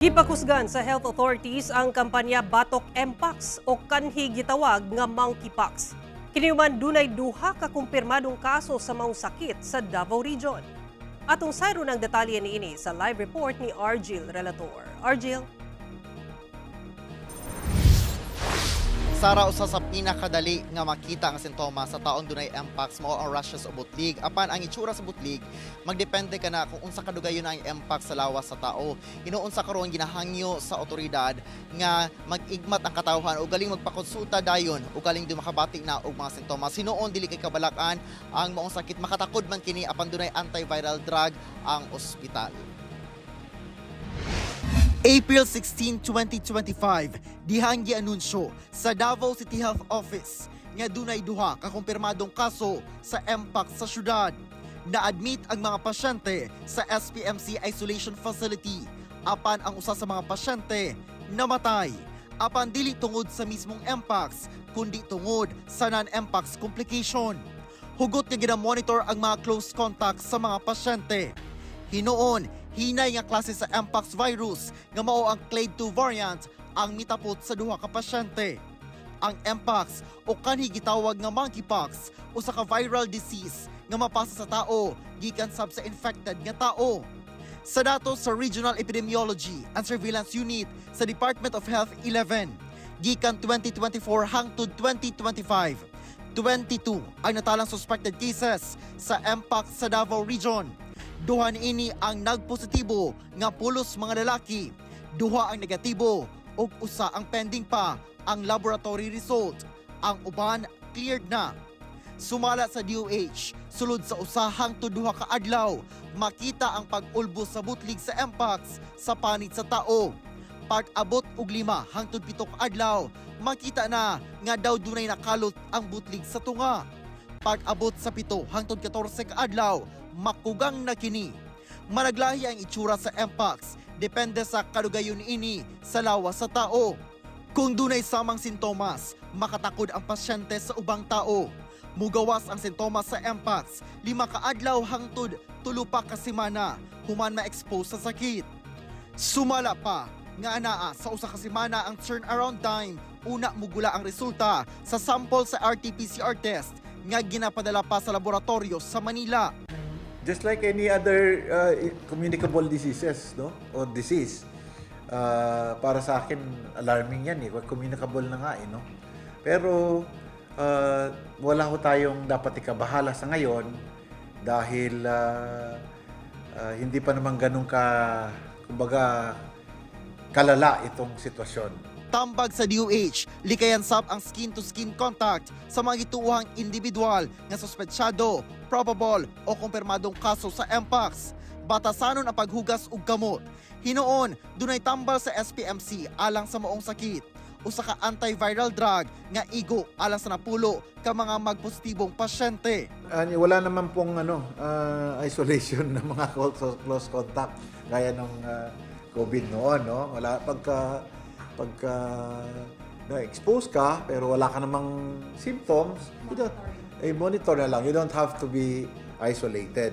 Gipakusgan sa health authorities ang kampanya Batok Mpox o kanhi gitawag nga monkeypox. Kini human dunay duha ka kumpirmadong kaso sa maong sakit sa Davao Region. Atong sayron ang detalye niini sa live report ni Argil Relator. Argil? Sara, usa sa pinakadali nga makita ang sintomas sa taong dunay Mpox mao ang rashes o butlig. Apan ang itsura sa butlig magdepende ka na kung unsa kadugayon na ang Mpox sa lawas sa tao. Hinuon sa karon ginahangyo sa otoridad nga mag-igmat ang katawhan o galing magpakonsulta dayon o galing di makabati na og mga sintomas. Hinuon dili kay kabalakan ang maong sakit, makatakod man kini apan dunay antiviral drug ang ospital. April 16, 2025, dihang gianunsyo sa Davao City Health Office nga dunay duha ka kumpirmadong kaso sa Mpox sa syudad. Na-admit ang mga pasyente sa SPMC Isolation Facility apan ang usa sa mga pasyente namatay. Apan dili tungod sa mismong Mpox kundi tungod sa non-Mpox complication. Hugot nga gina-monitor ang mga close contacts sa mga pasyente. Hinuon, hinay nga klase sa Mpox virus nga mao ang Clade 2 variant ang mitapot sa duha ka pasyente. Ang Mpox o kanhi gitawag nga monkeypox usa ka viral disease nga mapasa sa tao gikan sab sa infected nga tao. Sa datos sa Regional Epidemiology and Surveillance Unit sa Department of Health 11, gikan 2024 hangtod 2025, 22 ang natalang suspected cases sa Mpox sa Davao Region. Duha niini ang nagpositibo nga pulos mga lalaki, duha ang negatibo ug usa ang pending pa ang laboratory result. Ang uban cleared na. Sumala sa DOH, sulod sa usa hangtod 2 ka adlaw, makita ang pag-ulbos sa butlig sa Mpox sa panit sa tao. Pag-abot og 5 hangtod 7 ka adlaw, makita na nga daw dunay nakalot ang butlig sa tunga. Pag-abot sa 7 hangtod 14 ka adlaw, makugang na kini. Managlahi ang itsura sa Mpox, depende sa kadugayon ini sa lawas sa tao. Kung dunay samang sintomas, makatakod ang pasyente sa ubang tao. Mugawas ang sintomas sa Mpox, 5 ka adlaw hangtod 3 pa ka semana, human ma-expose sa sakit. Sumala pa nga anaa sa 1 ka semana ang turnaround time una mugula ang resulta sa sample sa RT-PCR test nga ginapadala pa sa laboratorio sa Manila. Just like any other communicable diseases, no? O disease. Para sa akin, alarming yan eh. Communicable na nga eh, no? Pero wala ho tayong dapat ikabahala sa ngayon dahil hindi pa naman ganun ka, kumbaga, kalala itong sitwasyon. Tambag sa DOH, likayan sab ang skin-to-skin contact sa mga gituohang individual nga suspetsado, probable o kumpirmadong kaso sa Mpox. Batasanon ang paghugas og kamot. Hinuon, dunay tambal sa SPMC alang sa maong sakit. Usa ka antiviral drug nga igo alang sa napulo ka mga magpositibong pasyente. Wala naman pong ano, isolation ng mga close, close contact gaya ng COVID noon, no? Wala pagka pagka na-expose ka pero wala ka namang symptoms, you don't, eh, monitor na lang. You don't have to be isolated.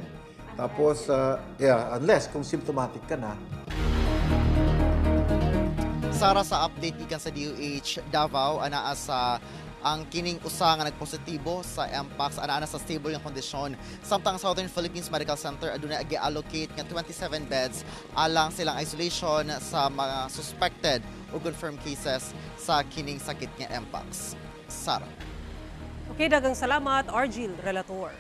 Tapos, yeah, unless kung symptomatic ka na. Sara, sa update gikan sa DOH Davao, anaa sa ang kining usa nga nagpositibo sa Mpox anaa na sa stable nga kondisyon. Samtang ang Southern Philippines Medical Center adunay gi-allocate nga 27 beds alang silang isolation sa mga suspected o confirmed cases sa kining sakit nga Mpox. Sara. Okay, daghang salamat, Argil Relator.